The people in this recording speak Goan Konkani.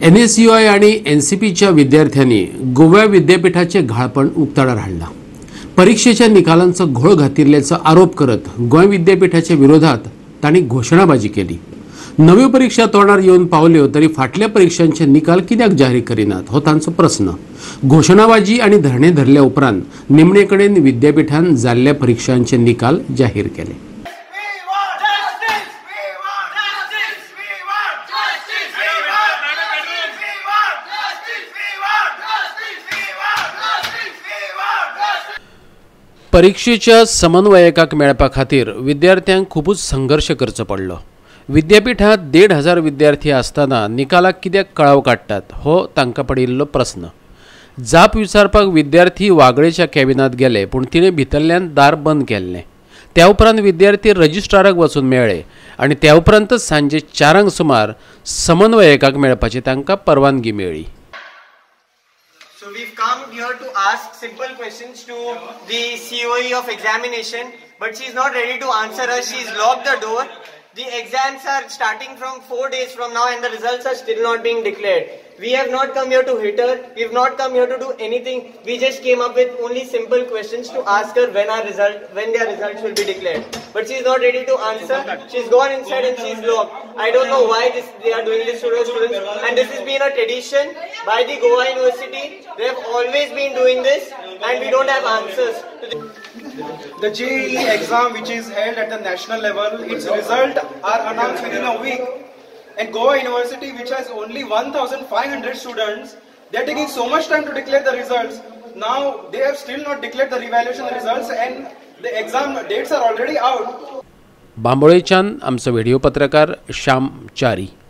एनएसयूआय आनी एनसीपीच्या विद्यार्थ्यांनी गोवा विद्यापीठाचे घाळपण उक्ताडार हाडलां. परिक्षेच्या निकालांचो घोळ घातिल्ल्याचो आरोप करत गोंय विद्यापीठाच्या विरोधात तांणी घोशणाबाजी केली. नव्यो परीक्षा तोंडार येवन पावल्यो तरी फाटल्या परिक्षांचे निकाल कित्याक जाहीर करिनात हो तांचो प्रस्न. घोशणाबाजी आनी धरणे धरल्या उपरांत निमणे कडेन विद्यापीठान जाल्ल्या परिक्षांचे निकाल जाहीर केले. परीक्षेच्या समन्वयकाक मेळपा खातीर विद्यार्थ्यांक खुबूच संघर्श करचो पडलो. विद्यापीठांत 1500 विद्यार्थी आसतना निकालाक कित्याक कळाव काडटात हो तांकां पडिल्लो प्रस्न. जाप विचारपाक विद्यार्थी वागळेच्या कॅबिनांत गेले, पूण तिणें भितरल्यान दार बंद केल्लें. त्या उपरांत विद्यार्थी रजिस्ट्राराक वचून मेळ्ळे आनी त्या उपरांतच सांजे 4 सुमार समन्वयकाक मेळपाची तांकां परवानगी मेळ्ळी. So we've come here to ask simple questions to the COE of examination, but she's not ready to answer us. She's locked the door. The exams are starting from 4 days from now and the results are still not being declared. We have not come here to hit her. We have not come here to do anything. We just came up with only simple questions to ask her when their results will be declared. But she's not ready to answer. She's gone inside and she's locked. I don't know why they are doing this to the students. And this has been a tradition by the Goa University. They have always been doing this and we don't have answers. The JEE exam, which is held at the national level, its result are announced within a week. And Goa University, which has only 1,500 students, they are taking so much time to declare the results. Now they have still not declared the revaluation results and the exam dates are already out. बांबोळेच्यान आमचो व्हिडिओ पत्रकार श्याम चारी.